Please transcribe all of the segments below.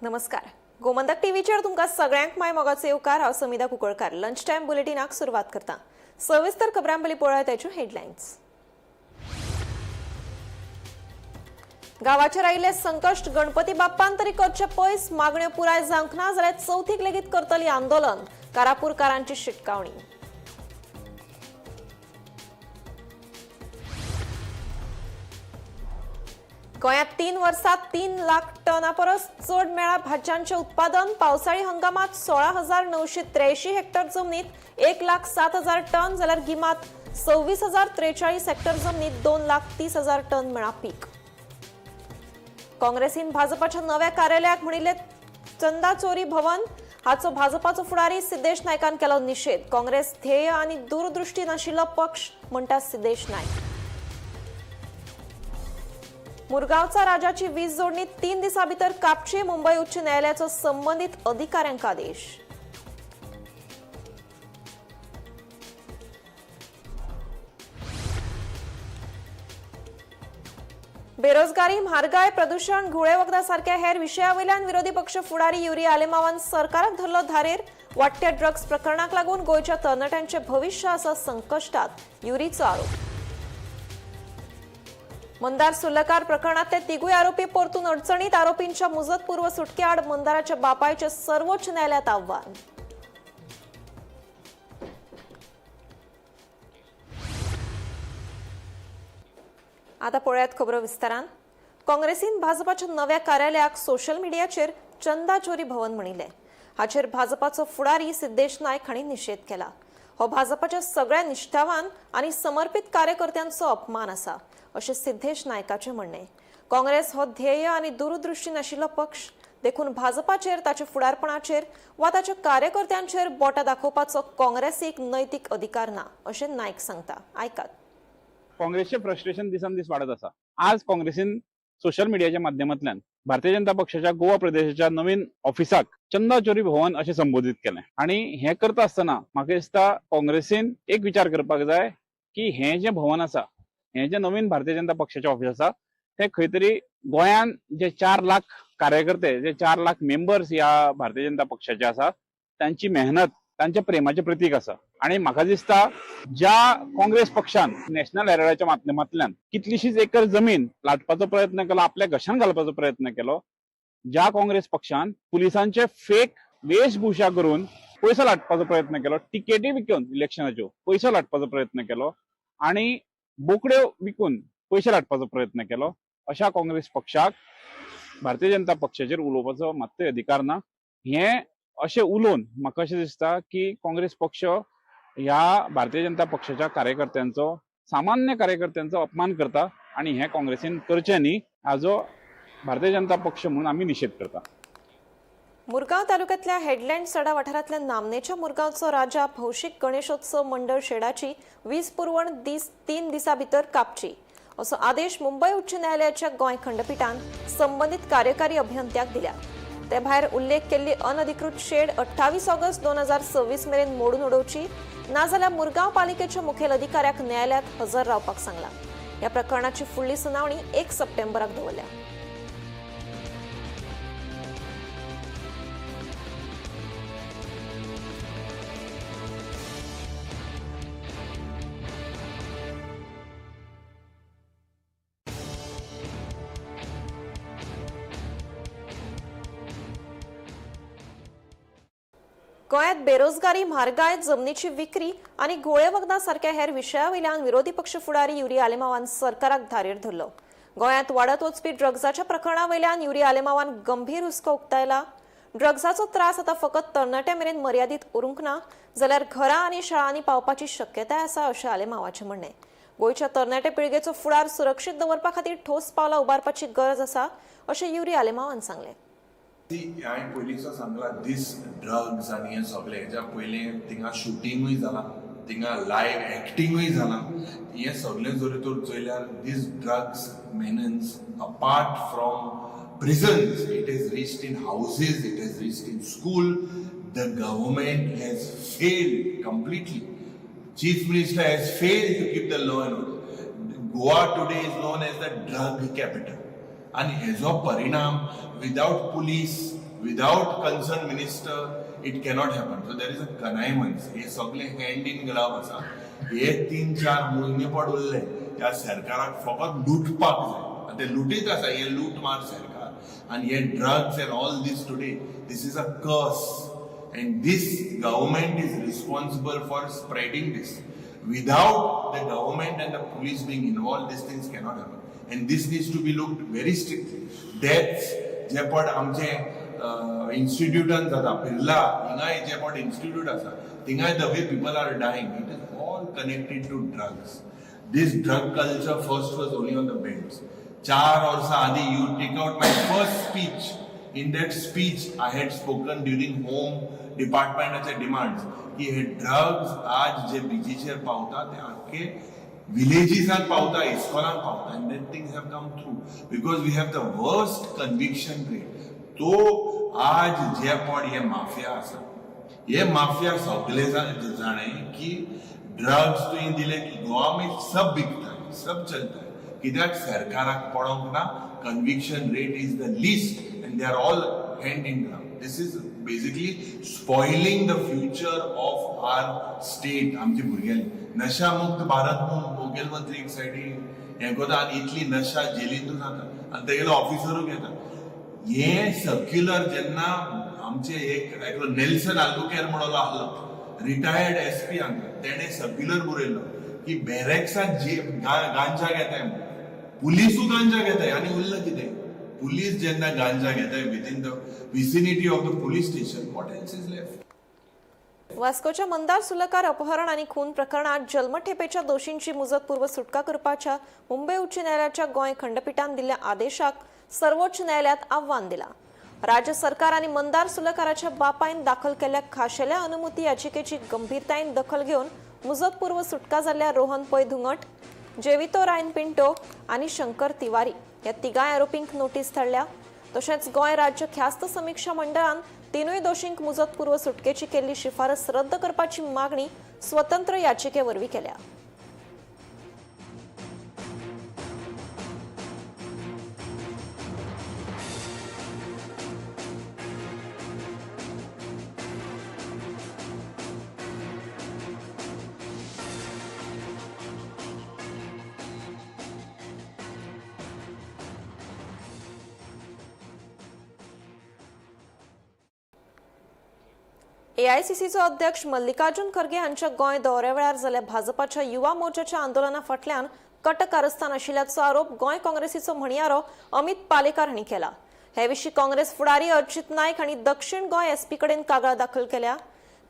नमस्कार, गोमंतक टीव्हीचेर तुमकां सगळ्यांक माय मोगाचो येवकार. हांव समिधा कुंकळकार. लंच टायम बुलेटिनाक सुरवात करता. सविस्तर खबरां पयलीं पळोवया ताच्यो हेडलायन्स. गांवाचेर आयिल्ले संकश्ट गणपती बाप्पान तरी करचे पयस. मागण्यो पुराय जावंक ना जाल्यार चवथीक लेगीत करतली आंदोलन. कारापूरकारांची शिटकावणी. गोंयांत 3 वर्सात 3 लाख टना परस चड मेळा भाजयांचें उत्पादन. पावसाळी हंगामात 16,983 हेक्टर जमनीत 1,07,000 टन, जाल्यार गिमात 26,043 हेक्टर जमनीत 2,30,000 टन मेळा पीक. काँग्रेसीन भाजपाच्या नव्या कार्यालयाक म्हणिल्ले चंदा चोरी भवन. हाचो भाजपाचो फुडारी सिद्धेश नायकान केलो निशेध. काँग्रेस ध्येय आनी दूरदृष्टी नाशिल्लो पक्ष म्हणटा सिद्धेश नायक. मुरगांवचा राजाची वीज जोडणी 3 दिसां भितर कापची. मुंबय उच्च न्यायालयाचो संबंदीत अधिकाऱ्यांक आदेश. बेरोजगारी, म्हारगाय, प्रदूषण, घुळे वखदां सारक्या हेर विशया वयल्यान विरोधी पक्ष फुडारी युरी आलेमावान सरकाराक धरलो धारेर. वाडट्या ड्रग्स प्रकरणाक लागून गोंयच्या तरणाट्यांचे भविश्य आसा संकश्टात, युरीचो आरोप. मंदार सुर्लकार प्रकरणातले तिगूय आरोपी परतून अडचणीत. आरोपींच्या मुजतपूर्व सुटकेआड मंदाराच्या बापायचे सर्वोच्च न्यायालयात आव्हान. आता पळयात खबरो विस्तारान. काँग्रेसीन भाजपाच्या नव्या कार्यालयाक सोशल मिडियाचेर चंदा चोरी भवन म्हणिल्लें. हाचेर भाजपाचो फुडारी सिद्धेश नायक हांणी निशेध केला. हो भाजपाच्या सगळ्या निश्ठावान आनी समर्पित कार्यकर्त्यांचो अपमान आसा, अशें सिद्धेश नायकाचें म्हणणें. काँग्रेस हो ध्येय आनी दूरदृष्टी नाशिल्लो पक्ष, देखून भाजपाचेर, ताच्या फुडारपणाचेर वा ताच्या कार्यकर्त्यांचेर बोटां दाखोवपाचो काँग्रेसीक नैतीक अधिकार ना, अशें नायक सांगता. आयकात. काँग्रेसचे फ्रस्ट्रेशन दिसान दीस वाडत आसा. आज काँग्रेसीन सोशल मिडियाच्या माध्यमांतल्यान भारतीय जनता पक्षाच्या गोवा प्रदेशाच्या नवीन ऑफिसाक चंदा चोरी भवन अशें संबोधीत केलें आनी हें करता आसतना म्हाका दिसता काँग्रेसीन एक विचार करपाक जाय की हें जें भवन आसा, हें जें नवीन भारतीय जनता पक्षाचें ऑफिस आसा, तें खंय तरी गोंयान जे 4 लाख कार्यकर्ते, जे 4 लाख मेंबर्स ह्या भारतीय जनता पक्षाचे आसा, तांची मेहनत, तांच्या प्रेमाचें प्रतीक आसा. आनी म्हाका दिसता ज्या काँग्रेस पक्षान नॅशनल हेराल्डाच्या माध्यमांतल्यान कितलीशीच एकर जमीन लाटपाचो प्रयत्न केलो, आपल्या घशान घालपाचो प्रयत्न केलो, ज्या काँग्रेस पक्षान पुलिसांचे फेक वेशभूषा करून पयसो लाटपाचो प्रयत्न केलो, तिकेटी विकून इलेक्शनाच्यो पयसो लाटपाचो प्रयत्न केलो आनी बोकड्यो विकून पयशे लाटपाचो प्रयत्न केलो, अशा काँग्रेस पक्षाक भारतीय जनता पक्षाचेर उलोवपाचो मात्तूय अधिकार ना. हें अशें उलोवन म्हाका अशें दिसता की काँग्रेस पक्ष ह्या भारतीय जनता पक्षाच्या कार्यकर्त्यांचो, सामान्य कार्यकर्त्यांचो अपमान करता आनी हें काँग्रेसीन करचें न्ही, हाजो भारतीय जनता पक्ष म्हणून आमी निशेध करता. मुरगांव तालुक्यातल्या हेडलँड सडा वाठारांतल्या नामनेच्या मुरगांवचो राजा भौशीक गणेशोत्सव मंडळ शेडाची वीज पुरवण दीस 3 दिसां भितर कापची, असो आदेश मुंबय उच्च न्यायालयाच्या गोंय खंडपिठान संबंदीत कार्यकारी अभियंत्याक दिल्या. ते भायर उल्लेख केल्ली अनधिकृत शेड 28 ऑगस्ट 2026 मेरेन मोडून उडोवची, नाजाल्यार मुरगांव पालिकेच्या मुखेल अधिकाऱ्याक न्यायालयात हजर रावपाक सांगला. ह्या प्रकरणाची फुडली सुनावणी 1 सप्टेंबराक दवरल्या. गोंयांत बेरोजगारी, म्हारगाय, जमनीची विक्री आनी घोळे वखदां सारक्या हेर विशया वयल्यान विरोधी पक्ष फुडारी युरी आलेमावान सरकाराक धारेर धरलो. गोंयांत वाडत वचपी ड्रग्साच्या प्रकरणा वयल्यान युरी आलेमावान गंभीर हुस्को उक्तायला. ड्रग्साचो त्रास आतां फकत तरणाट्यां मेरेन मर्यादीत उरूंक ना, जाल्यार घरां आनी शाळांनी पावपाची शक्यताय आसा, अशें आलेमावाचें म्हणणें. गोंयच्या तरणाटे पिळगेचो फुडार सुरक्षीत दवरपा खातीर ठोस पावलां उबारपाची गरज आसा, अशें युरी आलेमावान सांगलें. ती हांवें पयलींच सांगलां, दीस ड्रग्स आनी हें सगळें हेच्या पयलीं थिंगा शुटिंगूय जालां, थिंगा लायव्ह एक्टिंगूय जालां. हें सगळें जरी तर चोयल्यार these drugs menace apart from prisons, it has reached in houses, it has reached in school. The government has failed completely. Chief Minister has failed to keep the law and order. Goa today is known as the drug capital. आनी हेजो परिणाम, without police, Without concern minister it cannot happen. So there is a connivance. हे सगळे hand in glove आसा. हे 3-4 म्हयने पड उरले ह्या सरकाराक फकत लुटपाक जाय आनी ते लुटीत आसा. हे लूट मार सरकार आनी हे drugs and all this today, this is a curse and this government is responsible for spreading this. Without the government and the police being involved, these things cannot happen. And this needs to be looked very strictly. Deaths जे पड आमचे इन्स्टिट्यूटान जाता, बिर्ला हिंगाय जे पड institute आसा थिंगाय the way people are dying, it is all connected to drugs. This drug culture first was only on the beds. 4 वर्सां आदी you take out my first speech. In that speech I had spoken during home डिपार्टमेंटाचे demands की हे drugs आज जे बिचीचेर पावता ते आख्खे विलेजीसान पावता, इस्कॉलान पावता. And that things have come through because we have the worst conviction rate. तो आज जे पड हे माफिया आसा, हे माफिया सगळे जाणे की ड्रग्स तुवें दिले की गोवा में सब बिकता है, सब चलता है. कित्याक सरकाराक पडोंक ना. Conviction rate is the least and they are all hand in glove. This is basically spoiling the future of our state. आमचे भुरग्यांनी नशामुक्त भारत म्हणून मुखेलमंत्री एक सायडीन हें करता आनी इतली नशा जेलींतूच जाता आनी तेगेलो ऑफिसरूय घेता. हे सर्क्युलर जेन्ना आमचे एक एकलो नेल्सन आल्बुकेर म्हणून आहलो रिटायर्ड SP हांगा, तेणें सर्क्युलर बरयल्लो की बॅरेक्सांत जे गांजा घेताय म्हणून पुलिसूय गांजा घेताय आनी उरलें कितें? पुलीस जेन्ना गांजा घेताय within the vicinity of the police station, what else is left? वास्कोच्या Mandar Sulkar अपहरण आणि खून प्रकरणात जन्मठेपेच्या दोषींची मुजतपूर्व सुटका करपाच्या मुंबई उच्च न्यायालयाच्या गोंय खंडपीठान दिल्ल्या आदेशाक सर्वोच्च न्यायालयात आव्हान दिला. राज्य सरकार आणि मंदार सुलकाराच्या बापायन दाखल केल्ल्या खाशेल्या अनुमती याचिकेची गंभीरतायेन दखल घेवन मुजतपूर्व सुटका जाल्ल्या रोहन पै धुंगट, जेवितो रायन पिंटो आणि शंकर तिवारी ह्या तिगांय आरोपींक नोटीस धाडल्या. तशेंच गोंय राज्य ख्यास्त समिक्षा मंडळान तिनूय दोशींक मुजतपूर्व सुटकेची केल्ली शिफारस रद्द करपाची मागणी स्वतंत्र याचिके वरवीं केल्या. एआयसीसीचो अध्यक्ष मल्लिकार्जुन खरगे हांच्या गोंय दौऱ्या वेळार जाल्ल्या भाजपाच्या युवा मोर्चाच्या आंदोलना फाटल्यान कट कारस्थान आशिल्ल्याचो आरोप गोंय काँग्रेसीचो म्हणयारो अमित पालेकार हांणी केला. हे विशीं काँग्रेस फुडारी अर्चित नायक हांणी दक्षिण गोंय एसपी कडेन कागाळ दाखल केल्या.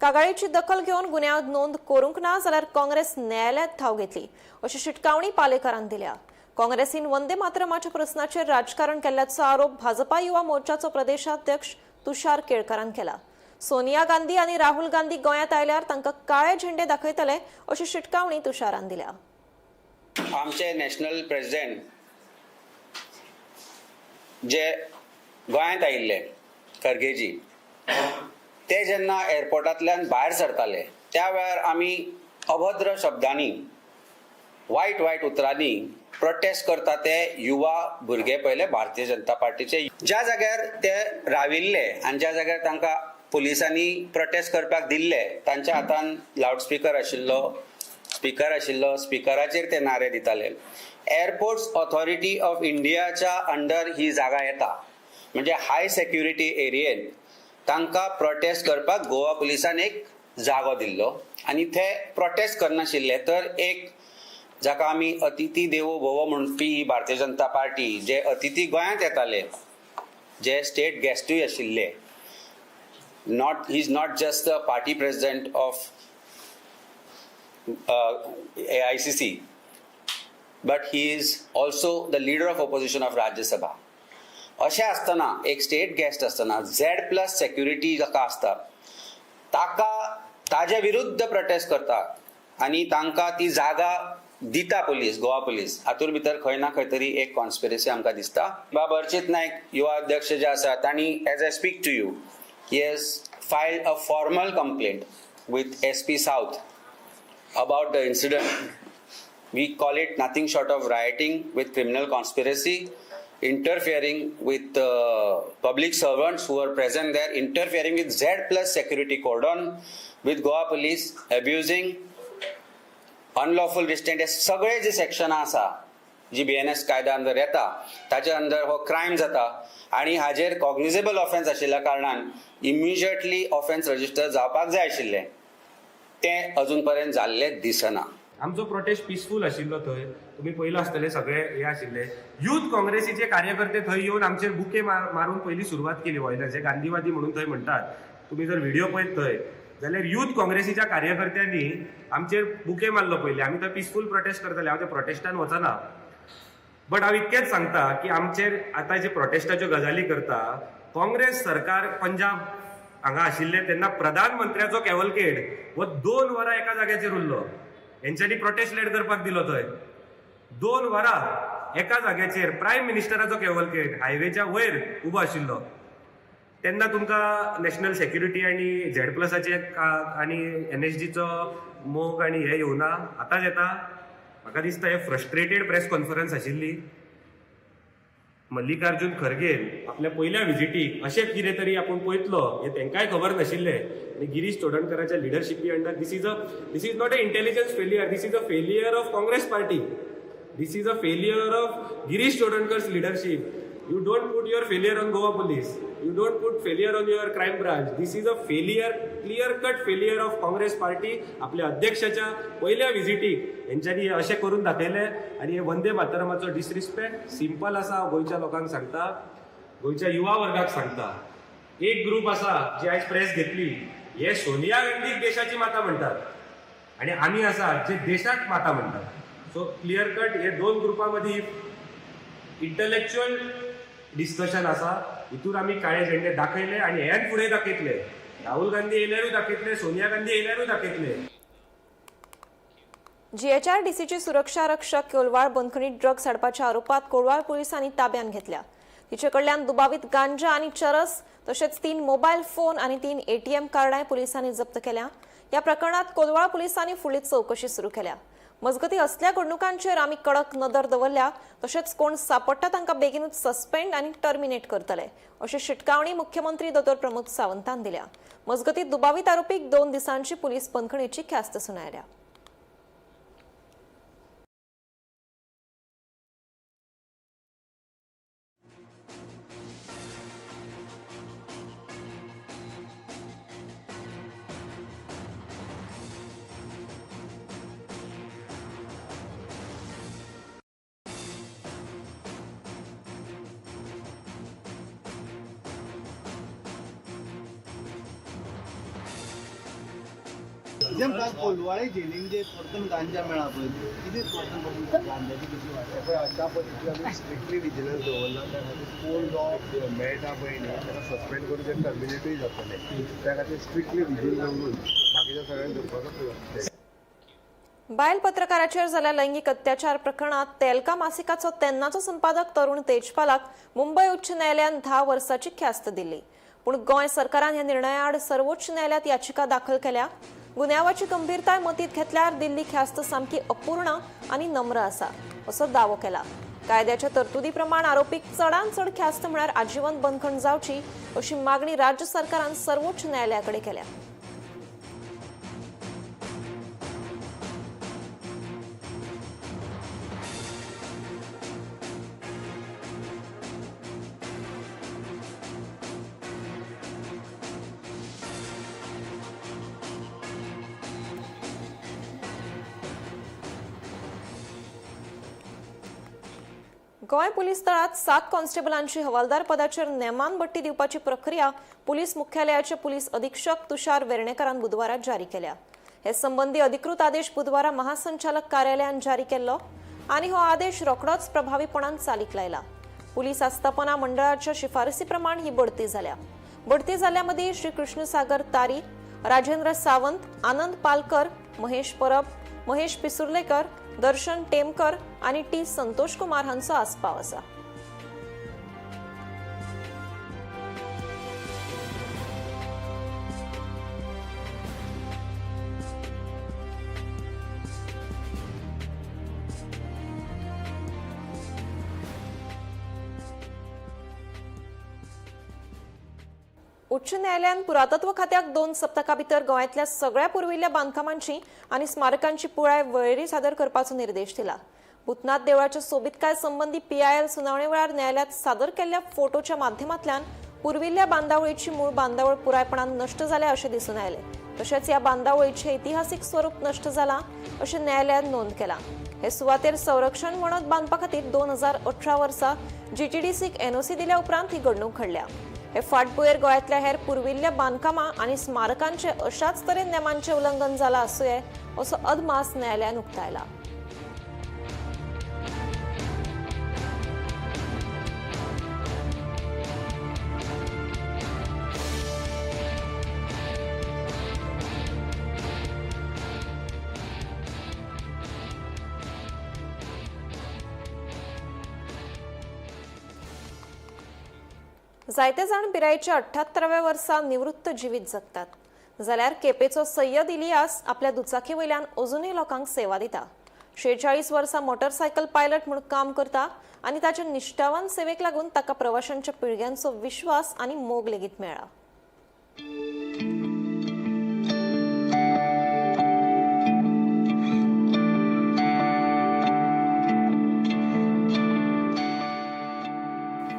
कागाळीची दखल घेवन गुन्यांव नोंद करूंक ना जाल्यार काँग्रेस न्यायालयात धांव घेतली अशी शिटकावणी पालेकारान दिल्या. काँग्रेसीन वंदे मातरमाच्या प्रस्नाचेर राजकारण केल्ल्याचो आरोप भाजपा युवा मोर्चाचो प्रदेशाध्यक्ष तुषार केळकरान केला. सोनिया गांधी आणि राहुल गांधी गोंयांत आयल्यार तांकां काळे झेंडे दाखयतले अशी शिटकावणी तुषारान दिल्या. आमचे नॅशनल प्रेसिडेंट जे गोंयांत आयिल्ले खरगेजी, ते जेन्ना एअरपोर्टांतल्यान भायर सरताले त्या वेळार आमी अभद्र शब्दांनी, वायट वायट उतरांनी प्रोटेस्ट करता ते युवा भुरगे पयले भारतीय जनता पार्टीचे. ज्या जाग्यार ते राविल्ले आनी ज्या जाग्यार तांकां पुलिसांनी प्रोटेस्ट करपाक दिल्ले, तांच्या हातान लावडस्पिकर आशिल्लो, स्पिकर आशिल्लो, स्पिकराचेर ते नारे दिताले. एअरपोर्ट्स ऑथॉरिटी ऑफ इंडियाच्या अंडर ही जागा येता, म्हणजे हाय सेक्युरिटी एरियेन तांकां प्रोटेस्ट करपाक गोवा पुलिसान एक जागो दिल्लो आनी ते प्रोटेस्ट करनाशिल्ले. तर एक जाका आमी अतिथी देवो भव म्हणपी ही भारतीय जनता पार्टी, जे अतिथी गोंयांत येताले, जे स्टेट गेस्टूय आशिल्ले, not he is not just the party president of AICC, but he is also the leader of opposition of Rajya Sabha. अशें आसतना एक स्टेट गेस्ट आसतना Z+ security जाका आसता ताका ताजे विरुद्ध प्रोटेस्ट करता आनी तांकां ती जागा दिता पुलीस, गोवा पुलीस. हातूंत भितर खंय ना खंय तरी एक कॉन्स्पिरसी आमकां दिसता. बाब अर्चित नायक युवा अध्यक्ष जे आसा तांणी, as I speak to you, he has filed a formal complaint with SP South about the incident. We call it nothing short of rioting with criminal conspiracy. Interfering with public servants who are present there, interfering with Z plus security cordon, with Goa police, abusing, unlawful restraint, हे सगळे जे सेक्शनां आसा जी BNS कायद्या अंदर येता ताच्या अंदर हो क्रायम जाता आनी हाजेर कॉग्निजेबल ऑफेन्स आशिल्ल्या कारणान इमिजिएटली ऑफेन्स रजिस्टर जावपाक जाय आशिल्लें, तें अजून पर्यंत जाल्लें दिसना. आमचो प्रोटेस्ट पिसफूल आशिल्लो. थंय तुमी पयलो आसतले, सगळे हे आशिल्ले. युथ काँग्रेसीचे कार्यकर्ते थंय येवन आमचेर बुके मारून पयली सुरवात केली वॉयलन्स. हे गांधीवादी म्हणून थंय म्हणटात, तुमी जर व्हिडिओ पळयत थंय जाल्यार युथ काँग्रेसीच्या कार्यकर्त्यांनी आमचेर बुके मारलो पयली. आमी थंय पिसफूल प्रोटेस्ट करताले. हांव त्या प्रोटेस्टान वचना, बट हांव इतकेंच सांगता की आमचेर आतां जे प्रोटेस्टाच्यो गजाली करता, काँग्रेस सरकार पंजाब हांगा आशिल्ले तेन्ना प्रधानमंत्र्याचो कॅवलकेड हो 2 वरां एका जाग्याचेर उरलो. हेंच्यांनी प्रोटेस्ट लेड करपाक दिलो. थंय 2 वरां एका जाग्याचेर प्रायम मिनिस्टराचो कॅवलकेड हायवेच्या वयर उबो आशिल्लो. तेन्ना तुमकां नॅशनल सेक्युरिटी आनी झेड प्लसाचे आनी एनएसजीचो मोग आनी हे येवना, आतांच येता. म्हाका दिसता हे फ्रस्ट्रेटेड प्रेस कॉन्फरन्स आशिल्ली. मल्लिकार्जुन खरगेन आपल्या पयल्या विजिटीक अशें कितें तरी आपूण पळयतलो हें तांकांय खबर नाशिल्लें. आनी Girish चोडणकराच्या लिडरशिपी under this is not a intelligence failure, this is a failure of Congress party, this is a failure of Girish Chodankar's leadership. You don't put your failure on Goa police, you don't put failure on your crime branch. This is a failure, clear cut failure of Congress party. आपल्या अध्यक्षाच्या पयल्या विजिटीक हेंच्यांनी हे अशें करून दाखयलें आनी हे Vande मातरमाचो disrespect simple आसा. हांव गोंयच्या लोकांक सांगता, गोंयच्या युवा वर्गाक सांगता, एक ग्रुप आसा जी आयज प्रेस घेतली, हे सोनिया गांधीक देशाची माता म्हणटात आनी आमी आसा जे देशाक माता म्हणटात. सो क्लियर कट हे दोन ग्रुपां मदीं इंटलेक्च्युअल डिस्कशन आसा. हितून आमी काळे झेंडे दाखयले आनी हेन फुडें दाखयतले. राहुल गांधी येयल्यारूय दाखयतले, सोनिया गांधी येयल्यारूय दाखयतले. जीएचआरडीसीची सुरक्षा रक्षक कोलवाळ बंदखणीत ड्रग्ज हाडपाच्या आरोपात कोलवाळ पोलिसांनी ताब्यात घेतल्या. तिचे कडल्यान दुबावीत गांजा आनी चरस तशेंच तीन मोबायल फोन आनी तीन एटीएम कार्डांय पोलिसांनी जप्त केल्या. ह्या प्रकरणात कोलवाळ पोलिसांनी फुडली चवकशी सुरू केल्या. मजगती, असल्या घडणुकांचेर आमी कडक नदर दवरल्या, तशेंच कोण सापडटा तांकां बेगीनूच सस्पेंड आनी टर्मिनेट करतले, अशी शिटकावणी मुख्यमंत्री दोतोर प्रमोद सावंतान दिल्या. मजगती, दुबावीत आरोपीक 2 दिसांची पुलीस बंदखणीची ख्यास्त सुनायल्या. जेम काल कोलवाळे जेलीन जे परतून गांजा मेळा पळय, कितें परतून परतून गांजाची कशी वाडटा? पळय, अशा पद्दतीन आमी स्ट्रिक्टली विजिलन्स दवरला. त्या खातीर कोण जो मेळटा पळय न्ही, ताका सस्पेंड करून ते टर्मिनेटूय जातले. त्या खातीर स्ट्रिक्टली विजील दवरून बाकीच्या सगळ्यांक धरपाचो प्रयत्न. बायल पत्रकाराचेर जाल्ल्या लैंगिक अत्याचार प्रकरणात तेलका मासिकाचो तेन्नाचो संपादक तरुण तेजपालाक मुंबय उच्च न्यायालयान 10 वर्साची ख्यास्त दिली. पूण गोंय सरकारान ह्या निर्णयाआड सर्वोच्च न्यायालयात याचिका दाखल केल्या. गुन्यांवाची गंभीरताय मतीत घेतल्यार दिल्ली ख्यास्त सामकी अपूर्ण आनी नम्र आसा, असो दावो केला. कायद्याच्या तरतुदी प्रमाण आरोपीक चडांत चड ख्यास्त म्हळ्यार आजीवन बंदखण जावची, अशी मागणी राज्य सरकारान सर्वोच्च न्यायालयाकडे केल्या. गोंय पुलीस दळात सात कॉन्स्टेबलांची हवालदार पदाचेर नेमान बडटी दिवपाची प्रक्रिया पुलीस मुख्यालयाचे पुलीस अधीक्षक तुषार वेर्णेकरान बुधवारा जारी केल्या. हे संबंदी अधिकृत आदेश बुधवारा महासंचालक कार्यालयान जारी केल्लो आनी हो आदेश रोखडोच प्रभावीपणान चालीक लायला. पुलीस आस्थापना मंडळाच्या शिफारसी प्रमाण ही बढती जाल्या. बढती जाल्ल्या मदीं श्री कृष्णसागर तारी, राजेंद्र सावंत, आनंद पालकर, महेश परब, महेश पिसुर्लेकर, दर्शन टेमकर आनी टी संतोष कुमार हांचो आस्पाव आसा. उच्च न्यायालयान पुरातत्व खात्याक 2 सप्तका भितर गोंयांतल्या सगळ्या पुर्विल्ल्या बांदकामांची आनी स्मारकांची पुराय वळेरी सादर करपाचो निर्देश दिला. भूतनाथ देवळाच्या सोबीतकाय संबंदी पीआयएल सुनावणे वेळार न्यायालयात सादर केल्ल्या फोटोच्या माध्यमांतल्यान पुर्विल्ल्या बांदावळीची मूळ बांदावळ पुरायपणान नश्ट जाल्या अशें दिसून आयलें. तशेंच ह्या बांदावळीचें इतिहासीक स्वरूप नश्ट जालां अशें न्यायालयान नोंद केलां. हे सुवातेर संरक्षण वणत बांदपा खातीर 2018 वर्सा जीटीडीसीक एनओसी दिल्या उपरांत ही घडणूक घडल्या. हे फाटभुंयेर गोंयांतल्या हेर पुर्विल्ल्या बांदकामां आनी स्मारकांचे अशाच तरेन नेमांचें उल्लंघन जालां आसुये असो अदमास न्यायालयान उक्तायला. जायते जाण पिरायेच्या 78व्या वर्सा निवृत्त जिवीत जगतात, जाल्यार केपेचो सय्यद इलियास आपल्या दुचाकी वयल्यान अजुनूय लोकांक सेवा दिता. 46 वर्सां मोटरसायकल पायलट म्हूण काम करता आनी ताच्या निश्ठावान सेवेक लागून ताका प्रवाशांच्या पिळग्यांचो विश्वास आनी मोग लेगीत मेळ्ळा.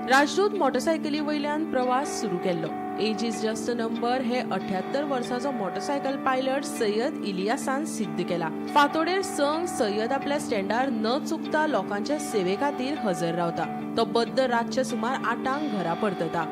राजदूत मोटरसायकली वयल्यान प्रवास सुरू केल्लो. Age is just a number हे 78 वर्साचो मोटरसायकल पायलट सय्यद इलियासान सिद्ध केला. फातोडेर संग सय्यद आपल्या स्टँडार न चुकता लोकांच्या सेवे खातीर हजर रावता. तो बद्द रातच्या सुमार 8 घरा परतता.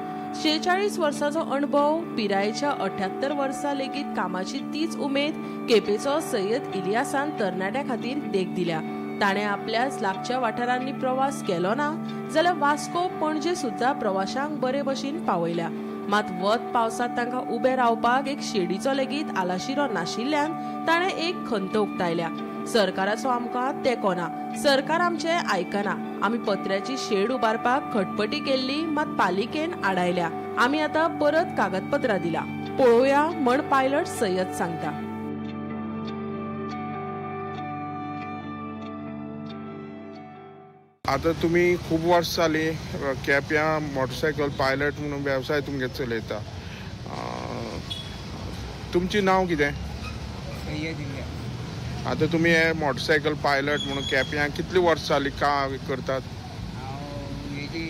46 वर्साचो अणभव, पिरायेच्या 78 वर्सा लेगीत कामाची तीच उमेद केपेचो सय्यद इलियासान तरणाट्या खातीर देख दिल्या. ताणें आपल्याच लागच्या वाठारांनी प्रवास केलो ना जाल्यार वास्को पणजे सुद्दां प्रवाशांक बरे भशेन पावयल्या. मात वत पावसांत तांकां उबे रावपाक एक शेडीचो लेगीत आलाशिरो नाशिल्ल्यान ताणें एक खंत उक्तायल्या. सरकाराचो आमकां तेंको ना, सरकार आमचें आयकना. आमी पत्र्याची शेड उबारपाक खटपटी केल्ली, मात पालिकेन आडायल्या. आमी आतां परत कागदपत्रां दिला, पळोवया म्हण पायलट सय्यद सांगता. आतां तुमी खूब वर्स जालीं केप्यां मोटरसायकल पायलट म्हणून वेवसाय तुमगे चलयता. तुमचें नांव कितें? सय्यद इलियास. आतां तुमी हे मोटरसायकल पायलट म्हणून केप्यां कितलीं वर्सां जालीं काम करतात? हांव 80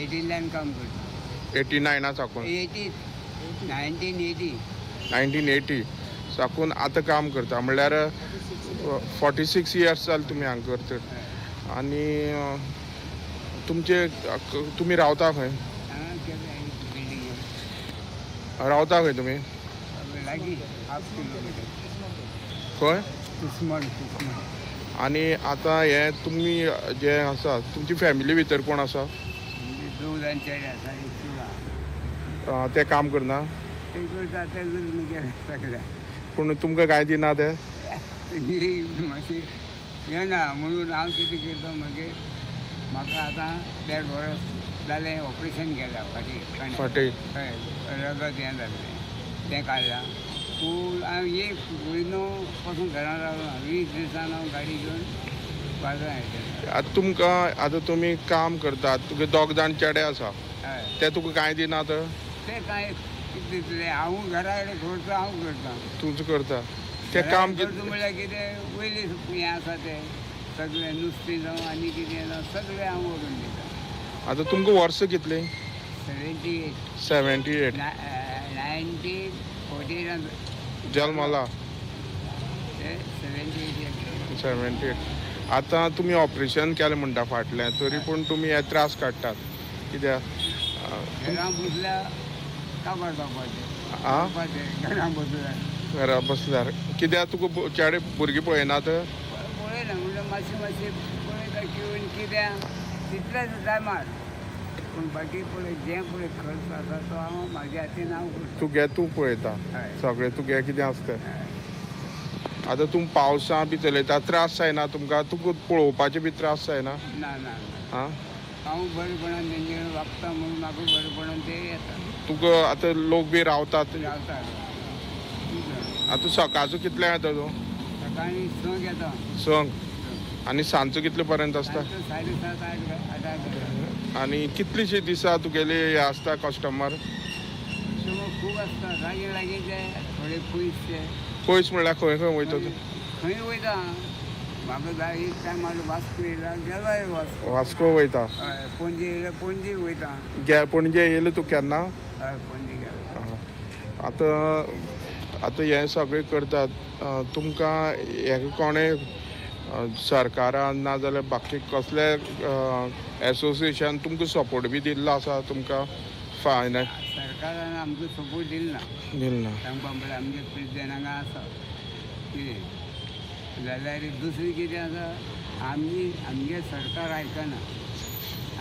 एटींतल्यान काम करता. 89 साकून? 80, 1980. 1980 साकून आतां काम करता, म्हणल्यार 46 इयर्स जाले तुमी हांगा करतात. आनी तुमचे तुमी रावता खंय? हांगा केप्यां बिल्डींग. रावता खंय तुमी? लागीं, हाफ किलोमिटर. खंय? कुसमण, कुसमण. आनी आतां हें तुमी जें आसा, तुमची फॅमिली भितर कोण आसा? म्हणजे दोग जाण चेडे आसा, एक चेडूं आहा. ते काम करना? ते करता, ते लग्न केलें सगळें. पूण तुमकां कांय दिना ते? मातशें येना म्हणून हांव कितें करता, मागीर म्हाका आतां 1.5 वरस जालें ऑपरेशन केलां फाटीं कण्याक. फाटीं? हय, रगत हें जाल्लें तें काडलां. पूण हांव एक म्हयनो पासून घरान रावलो, 20 दिसान हांव गाडी घेवन बाजारान येतां. आतां तुमकां, आतां तुमी काम करतात, तुगे दोग जाण चेडे आसा, ते तुका कांय दिनात? ते कांय कितें दितले? हांव घरा कडेन खर्च हांव करता. तुमचो करता ते काम? खर्च म्हणल्यार कितें, वयले हें आसा तें सगळें, नुस्तें जावं आनी कितें जावं, सगळें हांव व्हरून दिता. आतां तुमकां वर्सां कितलीं? 78. 78. 1948 जल्मला? ते 78. 78. आतां तुमी ऑपरेशन केलें म्हणटा फाटलें, तरी पूण तुमी हे त्रास काडटात कित्याक? घरा बसल्यार काबार जावपाचें. आं? जावपाचें घरा बसल्यार. घरा बसल्यार कित्याक? तुका चेडे भुरगीं पळयनात? पळयना म्हणल्यार मातशें मातशें पळयता किवन कित्याक तितलेच टायमार, पूण बाकी पळय जें पळय खर्च आसा तो हांव म्हाज्या हातीन हांव करता. तुगे तूं पळयता? हय. सगळें तुगे कितें आसता तें. आतां तुमी पावसा बी चलयता, त्रास जायना तुमकां? तुका पळोवपाचे बी त्रास जायना? ना ना. आं? हांव बरेपणान तेंचे कडेन वागता म्हणून म्हाका बरेपणान ते येता. तुका आतां लोक बी रावतात? रावतात. आतां सकाळचो कितल्यांक येता तूं? सकाळीं 6 येता. 6 आनी सांजचो कितले पर्यंत आसता? सांजचो 7:30, 8, 8. आनी कितलीशी दिसा तुगेली हे आसता कस्टमर? खूब आसता, लागीं लागींचे, थोडे पयसचे. पयस म्हणल्यार खंय खंय वयता तूं? खंय वयता म्हाका जाय एक टायमार. वास्को येयला, गेलो वास्को. वास्को वयता? हय, पणजे येयला, पणजे वयता. गे पणजे येयले तूं केन्ना? हय, पणजे गेलो. आतां आतां हें सगळें करतात, तुमकां हेका कोणें सरकारान ना जाल्यार बाकी कसले एसोसिएशन तुमकां सपोर्ट बी दिल्लो आसा तुमकां फायन? सरकारान आमकां सपोर्ट दिल ना. दिल ना. तांकां म्हणल्यार आमगे प्रेजिडेंट हांगा आसा कितें जाल्यार दुसरें कितें आसा, आमी आमगे सरकार आयकना.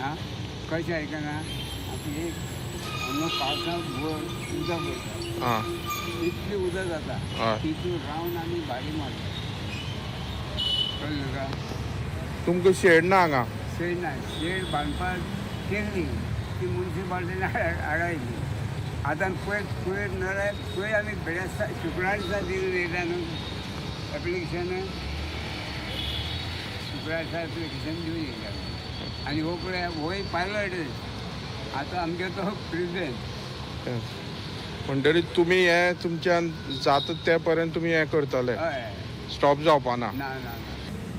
आं, कशें आयकना? आतां एक हांगा पावसाक भर उदक वयता, इतलें उदक जाता, तितून रावन आमी भाडी मारता, कळ्ळें तुका? तुमकां शेड ना हांगा? शेड ना. शेड बांदपाक केल्ली ती मुन्सिपाल्टीन आडायली. आतां पयर पयर नाल्यार पयर आमी बेळेस्तार शुक्रार दिसा दिवन येयला न्हू एप्लिकेशन. शुक्रार दिसा एप्लिकेशन दिवन येयला आनी हो पळय, होय पायलट आतां आमगे तो प्रेजिडेंट. म्हणटरीत तुमी हें तुमच्यान जाता ते पर्यंत तुमी हें करतले? हय. स्टॉप जावपा ना? ना ना ना.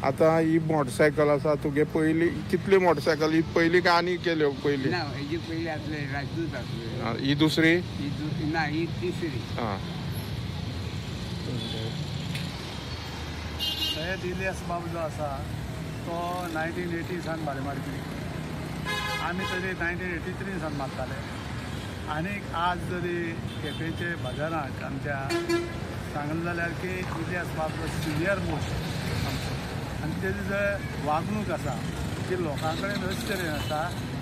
आतां ही मोटरसायकल आसा तुगे, पयली कितली मोटरसायकल ही? पयली काय आनी केल्यो पयली? ना, हेजी पयली आसले राजदूत आसले. ही दुसरी? ही ना, ही तिसरी. आं. सय्यद इलियास बाब जो आसा तो 1980 सान भाडें मारपी. आमी तरी 1983 सान मारताले. आनीक आज जरी केपेंचे बाजारांत आमच्या सांगलें जाल्यार की इलियास बाब सिनियर मोस्ट आमचो आनी तेजी जे वागणूक आसा ती लोकां कडेन अशे तरेन आसा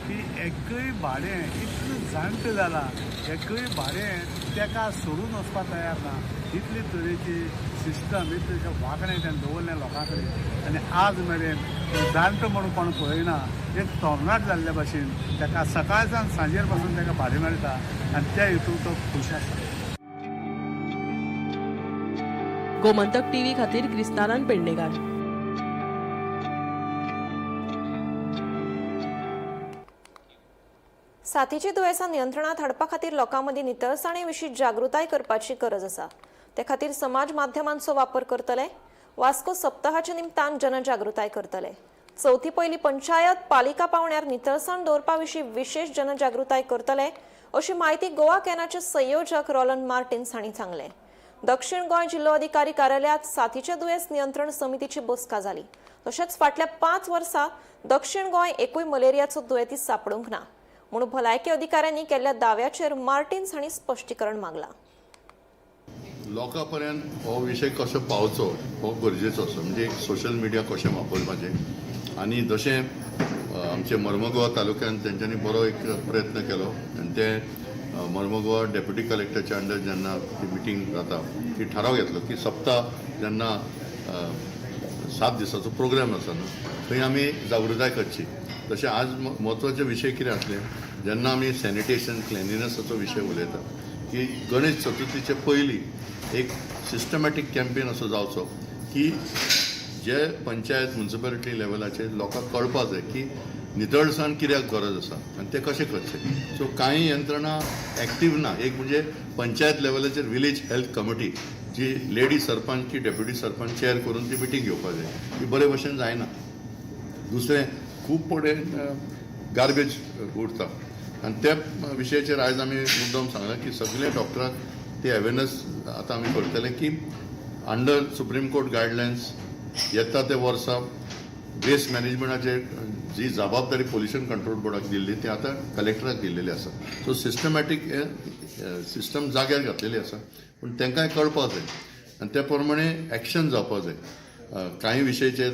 की एकय भाडें, इतलें जाणटें जालां, एकय भाडें ताका सोडून वचपाक तयार ना. इतली तरेची सिस्टम, इतलें वागणें तेणें दवरलें लोकां कडेन आनी आज मेरेन जाणटो म्हणून कोण पळयना. एक तरणाट जाल्ल्या भाशेन ताका सकाळच्यान सांजेर पासून ताका भाडें मेळटा आनी त्या हितून तो खूश आसा. गोमंतक टीव्ही खातीर क्रिस्तानंद पेडणेकार. साथीची दुयेंसां नियंत्रणात हाडपा खातीर लोकां मदीं नितळसाणे विशीं जागृताय करपाची गरज आसा. ते खातीर समाज माध्यमांचो वापर करतले. वास्को सप्तहाच्या निमतान जनजागृताय करतले. चवथी पयली पंचायत पालिका पावण्यार नितळसाण दवरपा विशीं विशेष जनजागृताय करतले अशी म्हायती गोवा कॅनाचे संयोजक रोलन मार्टिन्स हांणी सांगलें. दक्षिण गोंय जिल्लोधिकारी कार्यालयात साथीचे दुयेंस नियंत्रण समितीची बसका जाली. तशेंच फाटल्या 5 वर्सां दक्षिण गोंय एकूय मलेरियाचो दुयेंती सापडूंक ना म्हणून भलायकी अधिकाऱ्यांनी केल्ल्या दाव्याचेर मार्टिन्स हांणी स्पश्टीकरण मागलां. लोकां पर्यंत हो विशय कसो पावचो हो गरजेचो आसा. म्हणजे सोशल मिडिया कशें वापरपाचें आनी जशें आमचे मर्मगोवा तालुक्यान तेंच्यांनी बरो एक प्रयत्न केलो आनी ते मर्मगोवा डेप्युटी कलेक्टरच्या अंडर जेन्ना ती मिटींग जाता ती थाराव घेतलो की सप्ताह जेन्ना 7 दिसाचो प्रोग्राम आसा न्हू थंय आमी जागृताय करची. तशें आज म्हत्वाचे विशय कितें आसले जेन्ना आमी सॅनिटेशन क्लिनिनेसाचो विशय उलयता की गणेश चतुर्थीचे पयलीं एक सिस्टमॅटीक कॅम्पेन असो जावचो की जे पंचायत म्युनिसिपालिटी लेवलाचेर लोकांक कळपा जाय की नितळसाण कित्याक गरज आसा आनी तें कशें करचें. सो कांय यंत्रणा एक्टीव ना. एक म्हणजे पंचायत लेवलाचेर विलेज हेल्थ कमिटी जी लेडी सरपंच की डेप्युटी सरपंच चेअर करून ती मिटींग घेवपाक जाय, ती बरे भशेन जायना. दुसरें खूब कडेन गार्बेज उरता आनी त्या विशयाचेर आयज आमी मुद्दम सांगलां की सगळे डॉक्टरांक ती अवेरनस आतां आमी करतले की अंडर सुप्रीम कोर्ट गायडलायन्स येता ते वर्सा वेस्ट मॅनेजमेंटाचेर जी जबाबदारी पोल्युशन कंट्रोल बोर्डाक दिल्ली ती आतां कलेक्टराक दिल्लेली आसा. सो सिस्टमॅटीक हे सिस्टम जाग्यार घातलेली आसा पूण तांकांय कळपाक जाय आनी त्या प्रमाणे एक्शन जावपाक जाय. कांय विशयाचेर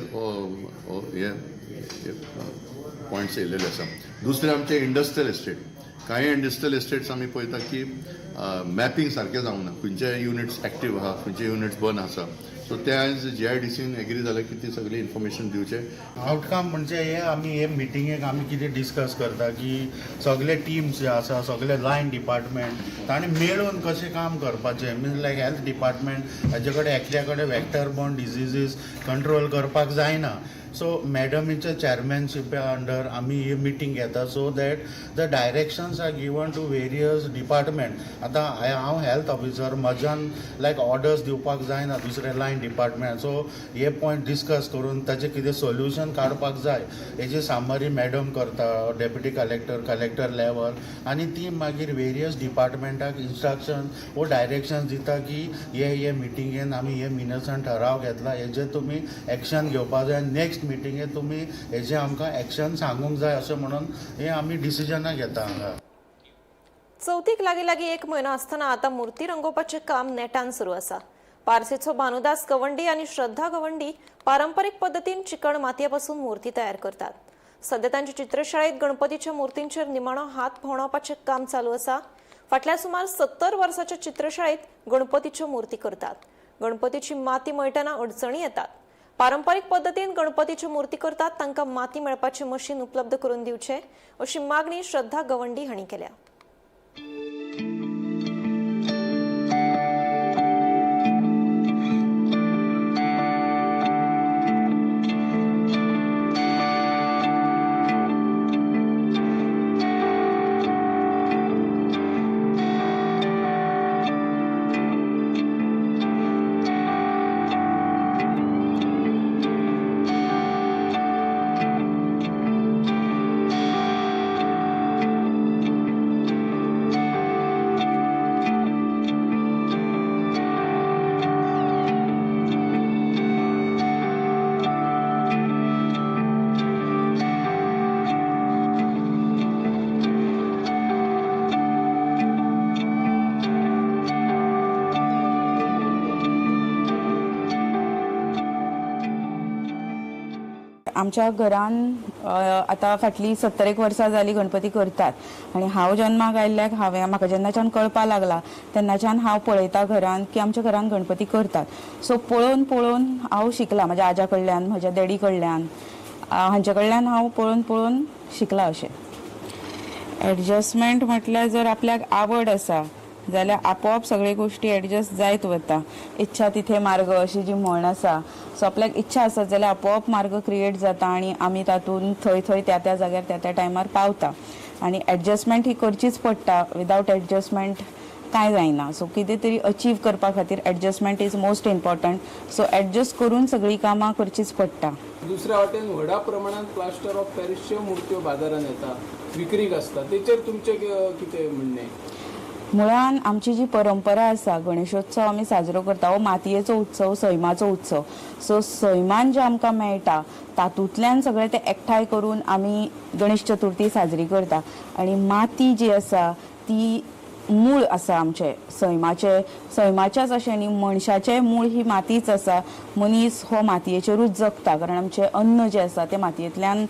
हे पॉयंट्स येयलेले आसा. दुसरें आमचें इंडस्ट्रियल एस्टेट. कांय इंडस्ट्रियल एस्टेट्स आमी पळयता की मॅपिंग सारकें जावंक ना, खंयचे युनिट्स एक्टीव आहा, खंयचे युनिट्स बंद आसा. सो ते आयज GIDCन एग्री जालें की ती सगळी इन्फॉर्मेशन दिवचें. आवटकम म्हणजे हे आमी हे मिटिंगेक आमी कितें डिस्कस करता की सगळे टिम्स जे आसा, सगळे लायन डिपार्टमेंट ताणें मेळून कशें काम करपाचें. मिन्स लायक हेल्थ डिपार्टमेंट हाजे कडेन एकल्या कडेन वॅक्टर बॉर्न डिजिजीस कंट्रोल करपाक जायना. सो मॅडमीच्या चॅरमॅनशिपा अंडर आमी ही मिटींग घेता so that the directions are given to various department. आतां हांव हेल्थ ऑफिसर, म्हज्यान लायक ऑर्डर्स दिवपाक जायना दुसरे लायन डिपार्टमेंट. सो हे पॉयंट डिस्कस करून ताचें कितें सोल्युशन काडपाक जाय हेजी सामरी मॅडम करता, डेप्युटी कलेक्टर, कलेक्टर लेवल, आनी ती मागीर वेरियस डिपार्टमेंटाक इन्स्ट्रक्शन वो डायरेक्शन दिता की हे हे मिटिंगेन आमी हे मिनट्सान ठराव घेतला, हेजेर तुमी एक्शन घेवपा जाय, नेक्स्ट मिटिंगेन तुमी हेजें आमकां एक्शन सांगूंक जाय अशें म्हणून हे आमी डिसिजनां घेता हांगा. चवथीक लागीं लागीं एक म्हयनो आसतना आतां मूर्ती रंगोवपाचें काम नेटान सुरू आसा. पार्सेचो भानुदास गवंडी आनी श्रद्धा गवंडी पारंपरीक पद्दतीन चिकण मातये पसून मूर्ती तयार करतात. सध्या तांच्या चित्रशाळेत गणपतीच्या मूर्तींचेर निमाणो हात भोंवडावपाचें काम चालू आसा. फाटल्या सुमार 70 वर्साच्या चित्रशाळेत गणपतीच्यो मूर्ती करतात. गणपतीची माती मळटना अडचणी येतात. पारंपरीक पद्दतीन गणपतीच्यो मूर्ती करतात तांकां माती मेळपाचें मशीन उपलब्ध करून दिवचें अशी मागणी श्रद्धा गवंडी हांणी केल्या. आमच्या घरान आतां फाटलीं 70 वर्सां जालीं गणपती करतात आनी हांव जन्माक आयिल्ल्याक हांवें म्हाका जेन्नाच्यान कळपाक लागला तेन्नाच्यान हांव पळयता घरान की आमच्या घरान गणपती करतात. सो पळोवन पळोवन हांव शिकलां, म्हज्या आज्या कडल्यान, म्हज्या डॅडी कडल्यान, हांचे कडल्यान हांव पळोवन पळोवन शिकलां. अशें एडजस्टमेंट म्हटल्यार जर आपल्याक आवड आसा जाल्यार आपोआप सगळे गोश्टी एडजस्ट जायत वता. इच्छा तिथे मार्ग अशी जी म्हण आसा, सो आपल्याक इच्छा आसत जाल्यार आपोआप मार्ग क्रिएट जाता आनी आमी तातूंत थंय थंय त्या त्या जाग्यार त्या त्या टायमार पावता. आनी एडजस्टमेंट ही करचीच पडटा, विदावट एडजस्टमेंट कांय जायना. सो कितें तरी अचीव करपा खातीर adjustment is most important. So adjust करून सगळीं कामां करचीच पडटा. दुसऱ्या वाटेन व्हडा प्रमाणात प्लास्टर ऑफ पॅरिसच्यो मुर्त्यो बाजारांत येता, विक्रीक आसता, तेचेर तुमचें कितें म्हणणें? मुळान आमची जी परंपरा आसा, गणेशोत्सव आमी साजरो करता, हो मातयेचो उत्सव, सैमाचो उत्सव. सो सैमान जें आमकां मेळटा तातूंतल्यान सगळें तें एकठांय करून आमी गणेश चतुर्थी साजरी करता. आनी माती जी आसा ती मूळ आसा आमचें सैमाचें, सैमाच्याच अशें न्ही मनशाचें मूळ ही मातीच आसा. मनीस हो मातयेचेरूच जगता, कारण आमचें अन्न जें आसा तें मातयेंतल्यान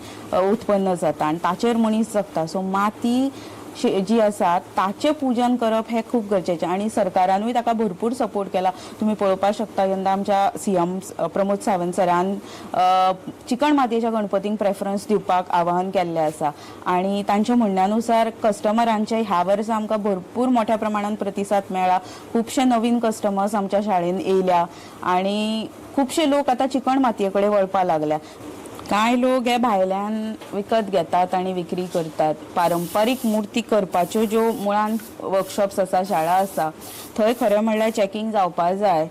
उत्पन्न जाता आनी ताचेर मनीस जगता. सो माती जी आसा ताचें पूजन करप हें खूब गरजेचें आनी सरकारानूय ताका भरपूर सपोर्ट केला. तुमी पळोवपाक शकता जेन्ना आमच्या सीएम प्रमोद सावंत सरान चिकण मातयेच्या गणपतींक प्रेफरन्स दिवपाक आवाहन केल्लें आसा आनी तांच्या म्हणण्या नुसार कस्टमरांचे ह्या वर्सा आमकां भरपूर मोठ्या प्रमाणान प्रतिसाद मेळ्ळा. खुबशे नवीन कस्टमर्स आमच्या शाळेन येयल्या आनी खुबशे लोक आतां चिकण मातये कडेन वळपाक लागल्या. कांय लोक हे भायल्यान विकत घेतात आनी विक्री करतात. पारंपारीक मुर्ती करपाच्यो ज्यो मुळान वर्कशॉप्स आसा, शाळा आसा, थंय खरें म्हणल्यार चॅकिंग जावपा जाय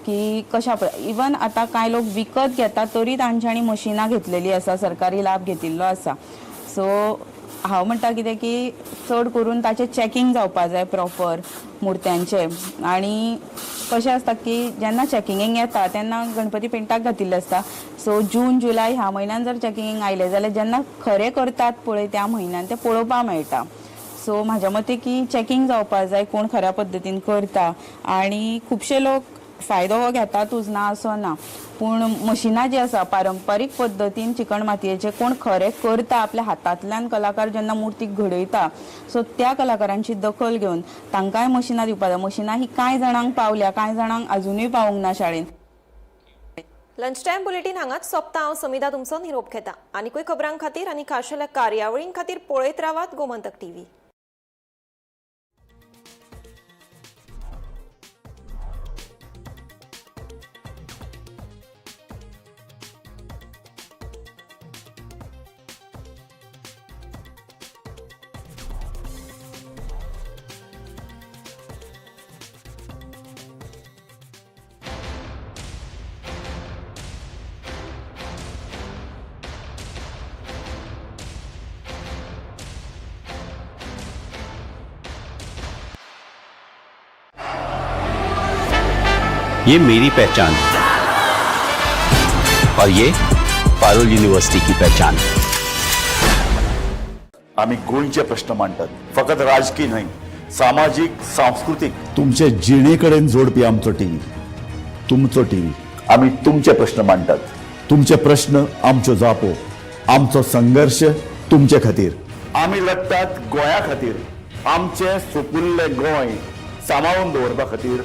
की कशा इवन आतां कांय लोक विकत घेतात तरी तांच्यांनी मशिनां घेतलेली आसा, सरकारी लाभ घेतिल्लो आसा. सो हांव म्हणटा कितें की चड करून ताचें चॅकिंग जावपा जाय प्रॉपर मुर्त्यांचें. आनी कशें आसता की जेन्ना चॅकिंगेक येता तेन्ना गणपती पेंटाक घातिल्ले आसता. सो जून जुलय ह्या म्हयन्यान जर चॅकिंगेक आयलें जाल्यार जेन्ना खरें करतात पळय त्या म्हयन्यान तें पळोवपाक मेळटा. सो म्हाज्या मते की चॅकिंग जावपा जाय कोण खऱ्या पद्दतीन करता. आनी खुबशे लोक फायदो हो घेतातूच, ना असो ना, पूण मशिनां जी आसा पारंपारीक पद्दतीन चिकण मातयेचे कोण खरें करता आपल्या हातांतल्यान कलाकार जेन्ना मुर्ती घडयता सो त्या कलाकारांची दखल घेवन तांकांय मशिनां दिवपाक जाय. मशिनां ही कांय जाणांक पावल्या, कांय जाणांक अजुनूय पावूंक ना शाळेन. लंच टायम बुलेटीन हांगाच सोंपता. हांव समिधा तुमचो निरोप घेता. आनीकूय खबरां खातीर आनी खाशेल्या कार्यावळीं खातीर पळयत रावात गोमंतक टीव्ही. ये मेरी पहचान और ये पारुल यूनिवर्सिटी की पहचान। आमी गोंयचे प्रश्न मांडटात, फकत राजकीय न्हय, सामाजीक, सांस्कृतीक, तुमचे जिणे कडेन जोडपी आमचो टीव्ही, तुमचो टीव्ही। आमी तुमचे प्रश्न मांडटात, तुमचे प्रश्न आमच्यो जापो, आमचो संघर्श तुमचे खातीर। आमी लडटात गोंया खातीर, आमचें सुपुल्लें गोंय सांबाळून दवरपा खातीर।